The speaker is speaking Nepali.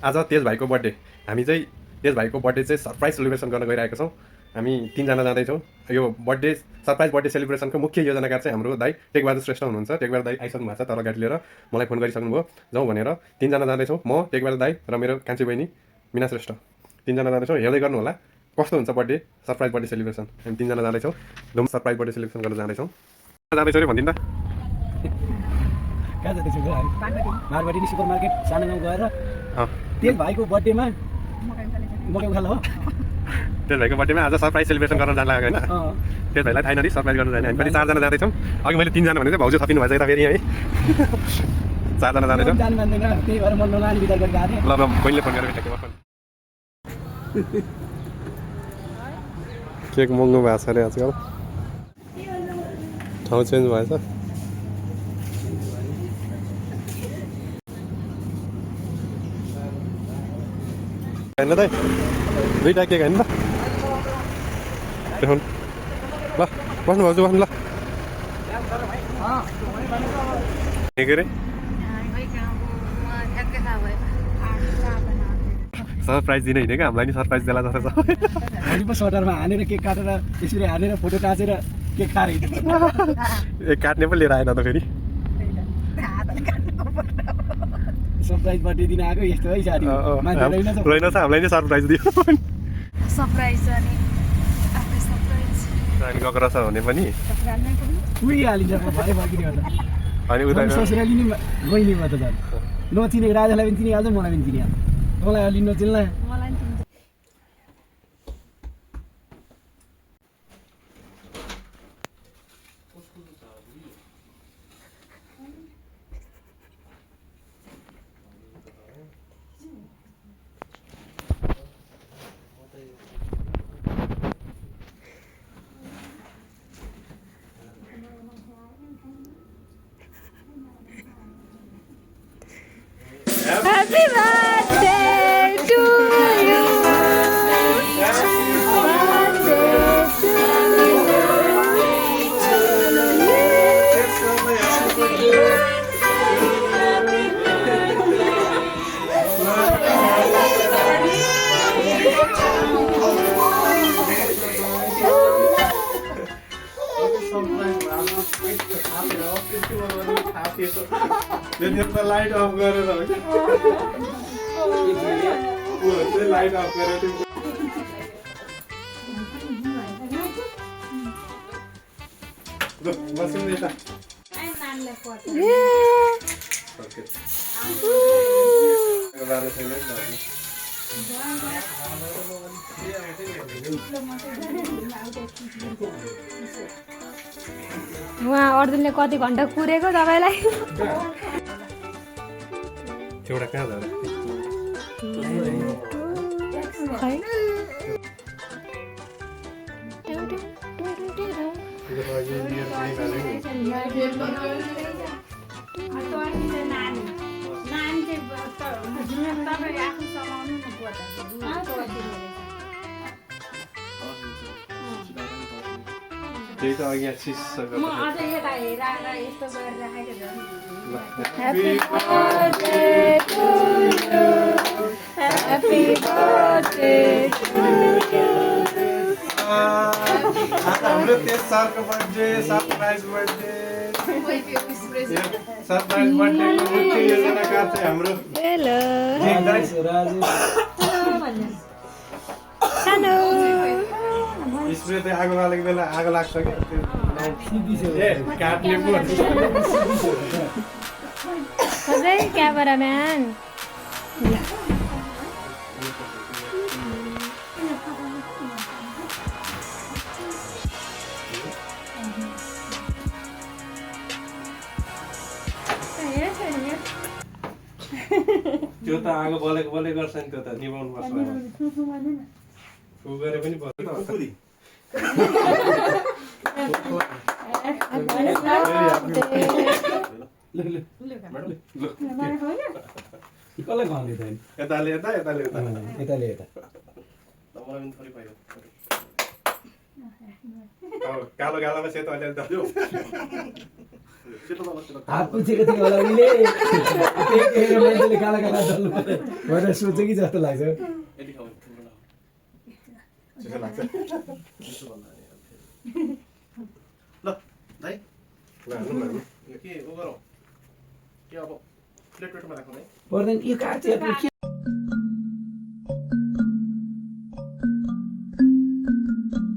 आज तेज भाइको बर्थडे हामी चाहिँ तेज भाइको बर्थडे चाहिँ सरप्राइज सेलिब्रेसन गर्न गइरहेका छौँ। हामी 3 जना जाँदैछौँ। यो बर्थडे सरप्राइज बर्थडे सेलिब्रेसनको मुख्य योजनाकार चाहिँ हाम्रो दाइ टेकबहादुर श्रेष्ठ हुनुहुन्छ। टेकबहादुर दाइ आइसक्नु भएको छ, तल गाडी लिएर मलाई फोन गरिसक्नुभयो जाउँ भनेर। 3 जना जाँदैछौँ, म टेकबहादुर दाइ र मेरो कान्छी बहिनी मिना श्रेष्ठ। 3 जना जाँदैछौँ। हेर्दै गर्नु होला कस्तो हुन्छ बर्थडे सरप्राइज बर्थडे सेलिब्रेसन। हामी 3 जना जाँदैछौँ, धुम सरप्राइज बर्थडे सेलिब्रेसन गर्न जाँदैछौँ। जाँदैछौँ अरे भनिदिनु त कहाँ जाँदैछौँ मारवाडी सुपर मार्केट सानो गाउँ गएर तेज भाइको बर्थडेमा मकै उखाल हो। तेज भाइको बर्थडेमा आज सरप्राइज सेलिब्रेसन गर्न जान लाग्यो होइन। तेज भाइलाई थाहा नदिई सरप्राइज गर्न जाने। हामी पनि 4 जना जाँदैछौँ। अघि मैले 3 जना भने चाहिँ भाउजू थपिनु भएछ यता फेरि है। 4 जना जाँदैछौँ। जान मान्दैन, त्यही भएर म नलाने विचार गरेर आएँ। ल ल बहिनीले फोन गरेर ठ्याक्कै फोन। केक महँगो भएको छ अरे आजकल, ठाउँ चेन्ज भएछ। होइन दाइ 2टा केक होइन त देखाउनु। ल बस्नु भाउजू बस्नु। ल के अरे सरप्राइज दिने होइन क्या, हामीलाई नि सरप्राइज देला जस्तो छ। भोलि पो सटरमा हानेर केक काटेर त्यसरी हानेर फोटो टाँचेर केक खाएर ए काट्ने पो लिएर आएन त फेरि। सरप्राइज बर्थडे दिन आएको यस्तो है साथी। रहेन छ, हामीलाई नै सरप्राइज दियो। सरप्राइज अनि आफ्नै सरप्राइज अनि गएको रहेछ भने पनि पुगिहालिन्छ भरे भइकिने गर्दा। अनि उता ससुराली नि गइने भयो त झन्। नचिनेको राजालाई पनि चिनिहाल्छ, मलाई पनि चिनिहाल्छ। तँलाई अलि नचिन्ला मलाई नि थिन्छ। Happy birthday to you. Light of गरेर लाइट अफ गरेर बस्नु यता उहाँ अर्जुनले कति घन्टा कुरेको तपाईँलाई। एउटा कहाँ जाँदा खै त्यही त अघि चिज म अझ यता हेराएर यस्तो गरेर राखेको छु। Happy birthday to you. Happy birthday to you. हाम्रो तेज सरको बर्थडे सरप्राइज बर्थडे। सरप्राइज बर्थडेको मुख्य योजनाकार चाहिँ हाम्रो हेलो सानो स्प्रे चाहिँ आगो लागेको बेला आगो लाग्छ क्या काट्ने पो सधैँ क्यामेराम्यान। त्यो त आगो बलेको बले गर्छ नि, त्यो त निभाउनु पर्छ। उ गरे पनि पर्छ कसलाई भन्दै त यताले यता यताले यता यताले यता मलाई पनि थोरै पाइयो। कालो गालामा सेतो अलिअलि दाजु हात पुछेको थियो होला उहिले त्यही हेरेर मान्छेले काला काला डल्नु पर्यो भनेर सोचे कि जस्तो लाग्छ ल दाइ ल हाल्नु न के उ गरौँ के अब प्लेट प्लेटमा राख्नु है पर्दैन यो काट